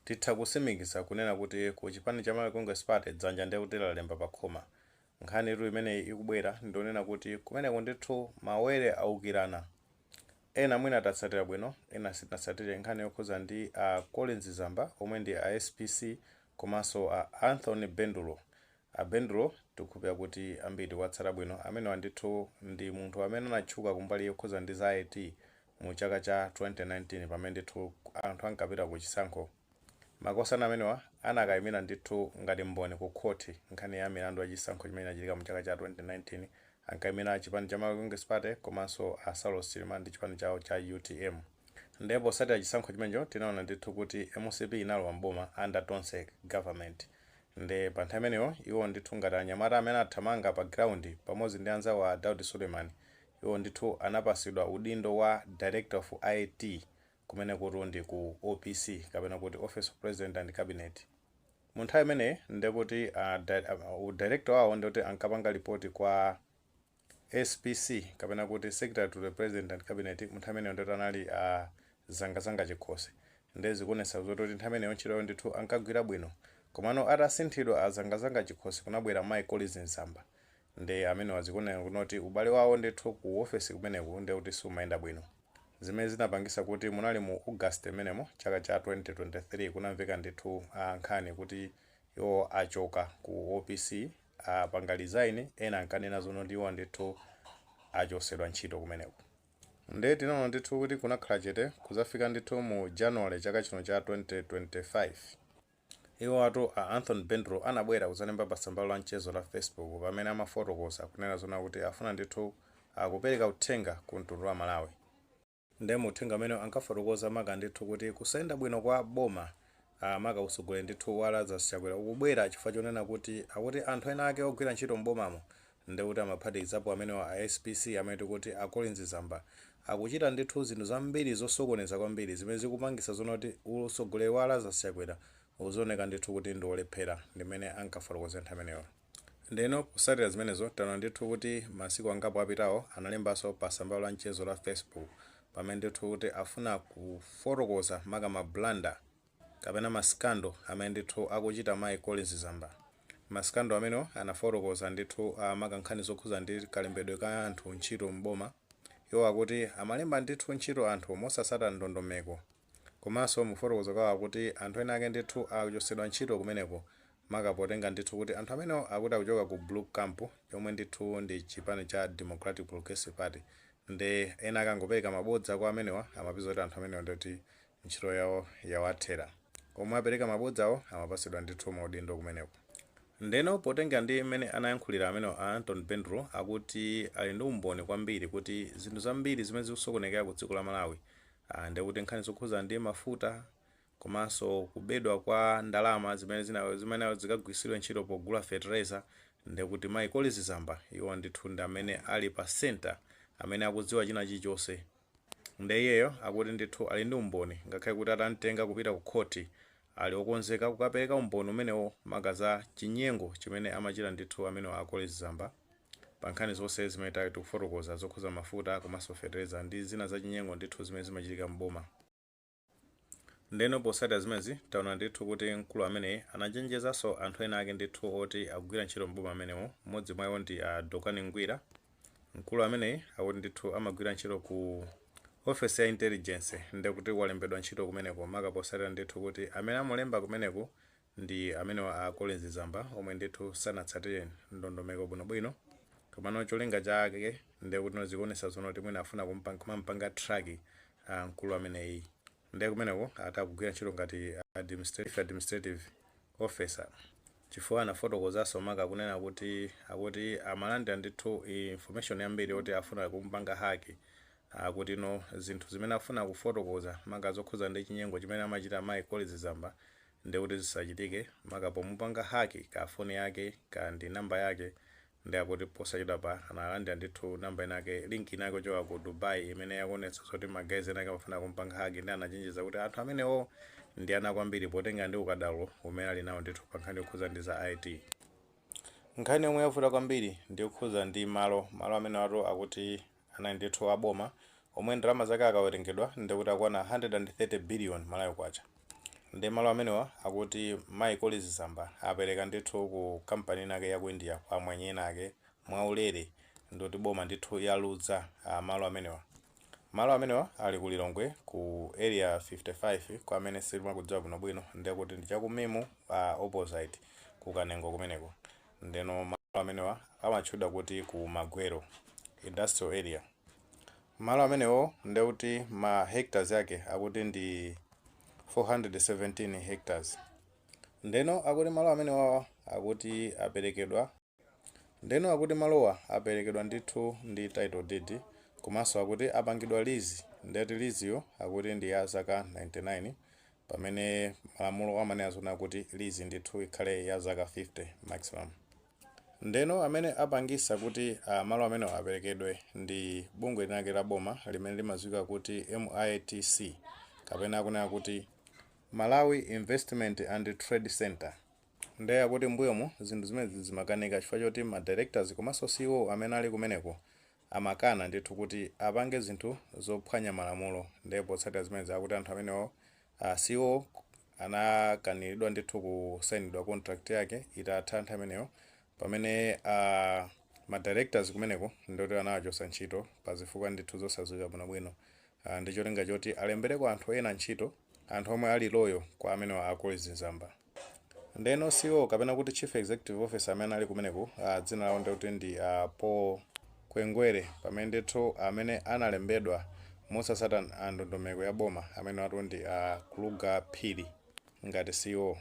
Titha kusimikiza kunena kuti ku chipani cha Malawi Congress Party dzanja ndiye kuti lalemba pakhoma. Nkhanitu imeneyi ikubwera ndionena kuti kumeneko ndithu mawere awukirana. Ena mwina tatsatira bwino, ena sitinatsatire nkhani yokhuza ndi a Collins Zamba omwe ndi a SPC komanso a Anthony Bendulo. A Bendulo tikukhulupirira kuti ambiri tikuwatsata bwino. Amenewa ndithu ndi munthu amene anatchuka kumbali yokhuza ndi za IT mu chaka cha 2019, pamene ndithu anthu ankapita ku chisankho. Makosana amenewa anakayimira ndithu ngati mboni ku khoti nkhani ya milandu ya chisankho chimene inachitika mu chaka cha 2019. Ankayimira chipani cha Malawi Congress Party komanso a Saulos Chilima ndi chipani chawo cha UTM. Ndipo potsatira chisankho chimenecho tinaona ndithu kuti MCP inalowa mboma under Tonse government. Nde pa nthawi imeneyo iwo ndithu ngati anyamata amene athamanga pa ground pamodzi ndi anzawo a Daud Suleiman, iwo ndithu anapasidwa udindo wa Director of IT kumene kuti ndi ku OPC, kapena kuti Office of President and Cabinet. Mu nthawi imeneyi ndekuti udirector wawo ndikuti ankapanga ripoti kwa SPC, kapena kuti Secretary to the President and Cabinet. Mu nthawi imeneyo ndikuti anali Zangazanga Chikhosi. Nde zikuonetsa zoti nthawi imeneyo ntchitoyo ndithu ankagwira bwino. Komano atasinthidwa a Zangazanga Chikhosi, kunabwera Mai Collins Zamba. Nde amene zikuoneka kunoti ubale wawo ndithu ku ofesi kumeneku ndekuti sumayenda bwino, zimene zinapangisa kuti munali mu August imenemo chaka cha 2023 kunamveka ndithu nkhani kuti iwo achoka ku OPC, apanga resign. Ena ankanena zono ndi iwo ndithu achosedwa ntchito kumeneko. Nde tinaona ndithu kuti kunakhala chete kuzafika ndithu mu January chaka chino cha 2025. Iwo atu a Anthony Bendulo anabwera kuzalemba pa tsamba la mchezo la Facebook, pamene amafotokoza kunena zona kuti afuna ndithu akupereka uthenga ku mtundu wa Malawi. Nde muthenga amene ankafotokoza maka ndithu kuti kusayenda bwino kwa boma, maka utsogoleri ndithu wa Lazarus Chakwera, ukubwera chifukwa chonena kuti akuti anthu ena ake ogwira ntchito mbomamo, ndekuti amaphatikizapo amenewa a SPC amene tikuti a Collins Zamba, akuchita ndithu zinthu zambiri zosokoneza kwambiri zimene zikupangisa zonoti utsogoleri wa Lazarus Chakwera uzioneka ndithu kuti ndi olephera, ndimene ankafotokoza nthawi imeneyo. Ndeno kusatira zimenezo taona ndithu kuti masiku angapo apitawo analembanso pa tsamba la mchezo la Facebook, pamene ndithu kuti afuna kufotokoza maka ma blunder kapena ma scandal amene ndithu akuchita mayi Collins Zamba. Ma scandal amenewo anafotokoza ndithu maka nkhani zokhuza ndi kalembedwe ka anthu ntchito mboma. Iwo akuti amalemba ndithu ntchito anthu mosasata ndondomeko. Komanso mufotokoza kwawo akuti anthu ena ake ndithu akuchosedwa ntchito kumeneko, maka potenga ndithu kuti anthu amenewo akuti akuchoka ku Blue Camp, yomwe ndithu ndi chipani cha Democratic Progressive Party. Nde ena akangopereka mabodza kwa amenewa, amapeza kuti anthu amenewa ndoti ntchito yawo yawathera. Omwe apereka mabodzawo amapasidwa ndithu maudindo kumeneko. Ndeno potenga ndi mmene anayankhulira amenewo a Anthony Bendulo, akuti ali ndi umboni kwambiri kuti zinthu zambiri zimene zikusokonekera ku dziko la Malawi, ndekuti nkhani zokhuza ndi mafuta komanso kubedwa kwa ndalama zimene zikagwiritsidwe ntchito pogula fertilizer, ndekuti mayi Collins Zamba iwo ndithu ndi amene ali pa center, amene akudziwa china chilichonse. Nde iyeyo akuti ndithu ali ndi umboni, ngakhale kuti atamtenga kupita ku khoti, ali okonzeka kukapereka umboni umenewo maka za chinyengo chimene amachita ndithu amene a Collins Zamba pa nkhani zonse zimene tali tikufotokoza zokhuza mafuta komanso fertilizer ndi zina za chinyengo ndithu zimene zimachitika mboma. Ndeno posatira zimenezi taona ndithu kuti mkulu ameneyi anachenjezanso anthu ena ake ndithu oti akugwira ntchito mboma amenewo. Mmodzi mwa iwo ndi a Dokani Ngwira. Mkulu ameneyi akuti ndithu amagwira ntchito ku office ya intelligence, ndekuti walembedwa ntchito kumeneko maka posatira ndithu kuti amene amulemba kumeneko ndi amenewa a Collins Zamba, omwe ndithu sanatsatire ndondomeko bwinobwino. Komano cholinga chake ndekuti zikuonesa zono kuti mwina afuna kumampanga track mkulu ameneyi. Ndiye kumeneko atakugwira ntchito ngati administrative officer, chifukwa anafotokozanso maka kunena kuti akuti amalandira ndithu information yambiri yoti afuna kumpanga hack, akuti no zinthu zimene afuna kufotokoza maka zokhuza ndi chinyengo chimene amachita mayi Collins Zamba ndikuti zisachitike, maka pomupanga hack ka foni yake ka ndi namba yake. Ndi akuti posachedwa pa analandira ndithu namba inake, link inake kuchoka ku Dubai imene yakuonetsa zoti ma guys enake amafuna kumpanga hack. Ndi anachenjeza kuti anthu amenewo ndi ana kwambiri potenga ndi ukadaulo umene ali nawo ndithu pa nkhani yokhuza ndi za IT. Nkhani yomwe yavuta kwambiri ndi yokhuza ndi malo amene watu akuti anali ndithu aboma, omwe ndalama zake akawerengedwa ndikuti akwana 130 billion Malawi kwacha. Ndi malo amenewa akuti mayi Collins Zamba apereka ndithu ku kampani inake ya ku India, kwa amwenye ena mwaulere, ndoti boma ndithu yaluza malo amenewa. Malo amenewa ali ku Lilongwe, ku Area 55. Kwa amene silimakudziwa bwinobwino, ndekuti ndi chakumimu opposite ku Kanengo kumeneko. Ndeno malo amenewa amatchedwa kuti ku Magwero Industrial Area. Malo amenewo ndekuti ma hectares yake akuti ndi 417 hectares. Ndeno akuti malo amenewa akuti aperekedwa, ndeno akuti malowa aperekedwa ndithu ndi title deed, komanso akuti apangidwa lease. Ndeti lease akuti ndi ya zaka 99, pamene malamulo amanena zona kuti lease ndithu ikhale ya zaka 50 maximum. Ndeno amene apangisa kuti malo amenewa aperekedwe ndi bungwe linake la boma limene limadziwika kuti MITC, kapena kunena kuti Malawi Investment and Trade Center. Ndiye akuti mbuyomu zinthu zimenezi zimakanika chifukwa choti ma directors komanso CEO amene ali kumeneko amakana ndithu kuti apange zinthu zophwanya malamulo. Ndiye potsatira zimenezi, akuti anthu amenewo, CEO anakaniridwa ndithu kusayinidwa contract yake itatha nthawi imeneyo, pamene ma directors kumeneko ndoti anawachotsa ntchito pa zifukwa ndithu zosadziwika bwinobwino, ndi cholinga choti alembereko anthu ena ntchito, anthu omwe ali loyal kwa amenewa a Collins Zamba. Ndeno CEO, kapena kuti chief executive officer, amene ali kumeneko, dzina lawo ndikuti ndi Paul Kwengwere, pamene ndithu amene analembedwa mosatsata ndondomeko ya boma amene watu ndi Kruger Phiri ngati CEO.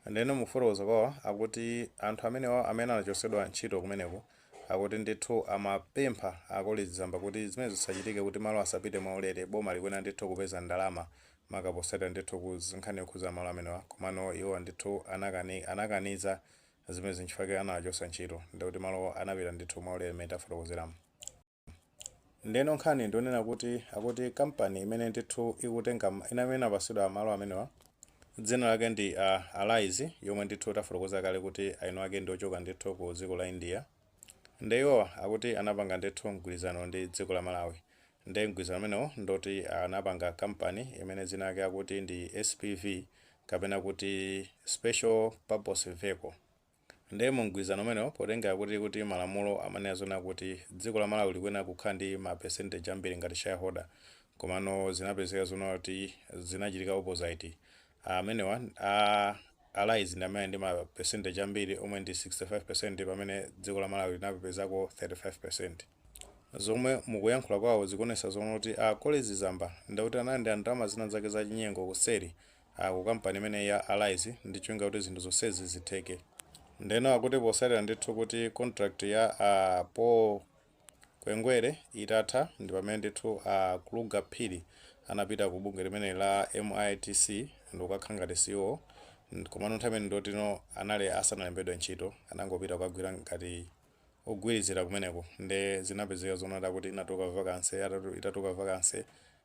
Ndeno mufotokoza kwawo akuti anthu amenewa amene anachotsedwa ntchito kumeneko akuti ndithu amapempha a Collins Zamba kuti zimene zisachitike, kuti malo asapite mwaulere, boma likuyenera ndithu kupeza ndalama, maka posatira ndithu ku nkhani yokhuza malo amenewa. Komano iwo ndithu anakaniza zimene, nchifukwa anawachotsa ntchito, ndikuti malo anapita ndithu mwaulere mmene tafotokozeramo. Ndeno nkhani ndionena kuti akuti kampani imene ndithu ikutenga, imene inapasidwa malo amenewa, dzina lake ndi Allies, yomwe ndithu tafotokoza kale kuti aino ake ndi ochoka ndithu ku dziko la India. Ndiwo akuti anapanga ndithu mgwirizano ndi dziko la Malawi. Ndi mgwirizano umenewo ndoti anapanga kampani imene dzina lake akuti ndi SPV, kapena kuti special purpose vehicle. Ndiye mu mgwirizano umenewo, potenga kuti malamulo amanena zona kuti dziko la Malawi likuyenera kukhala ndi ma percentage ambiri ngati shareholder, komano zinapezeka zona kuti zinachitika opposite. Amenewa a Allies ndi amene ndi ma percentage ambiri, omwe ndi 65%, pamene dziko la Malawi linapezako 35%. Zomwe mukuyankhula kwawo zikuonesa zomwe kuti a Collins Zamba ndakuti analandira ndalama zina zake zachinyengo kuseri ku kampani imene ya Allies, ndi cholinga kuti zinthu zonsezi zitheke. Ndeno akuti posatira ndithu kuti contract ya Paul Kwengwere itatha, ndi pamene ndithu Kruger Phiri anapita ku bungwe limene la MITC ndikukakhala ngati CEO. Komano nthawi imene ndotino anali asanalembedwe ntchito, anangopita kukagwira ngati ogwirizira kumeneko. Nde zinapezeka zonada kuti inatuluka vacancy. Itatuluka vacancy,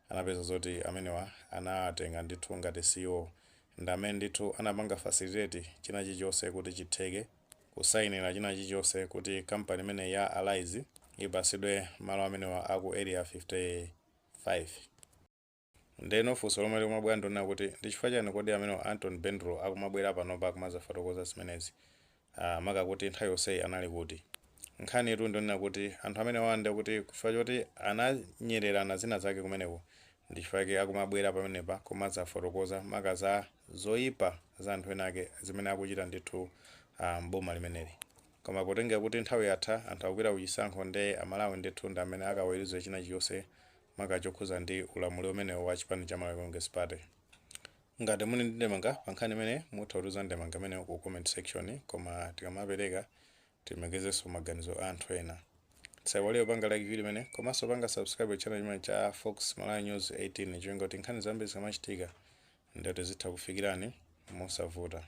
anapeza zoti amenewa anatenga ndithu ngati CEO, ndi amene ndithu anapanga facilitate china chilichonse kuti chitheke, kusayinira china chilichonse kuti kampani imene ya Allies ipasidwe malo amenewa aku Area 55. Ndeno funso lomwe likumabwera ndionena kuti ndi chifukwa chani kodi amenewa Anton Bendro akumabwera panopa akumazafotokoza zimenezi, maka kuti nthawi yonseyi anali kuti? Nkhani yetu ndionena kuti anthu amenewa ndi kuti chifukwa choti ananyererana zina zake kumeneko, ndi chifukwa chake akumabwera pamenepa kumadzafotokoza maka za zoyipa za anthu ena ake zimene akuchita ndithu mboma limeneli. Koma potenga kuti nthawi yatha, anthu akupita kuchisankho, nde Amalawi ndithu ndi amene akaweruze china chilichonse, maka chokhuza ndi ulamuliro umenewo wa chipani cha Malawi Congress Party. Ngati muli ndi ndemanga pa nkhani imene, mutha kutiuza ndemanga imeneyo ku comment section, koma tikamapereka tilemekezenso maganizo a anthu ena. Tisaiwale kupanga like video imene, komanso panga subscribe channel chimene cha Fox Malawi News 18, cholinga kuti nkhani zambiri zikamachitika ndiyoti zitha kufikirani mosavuta.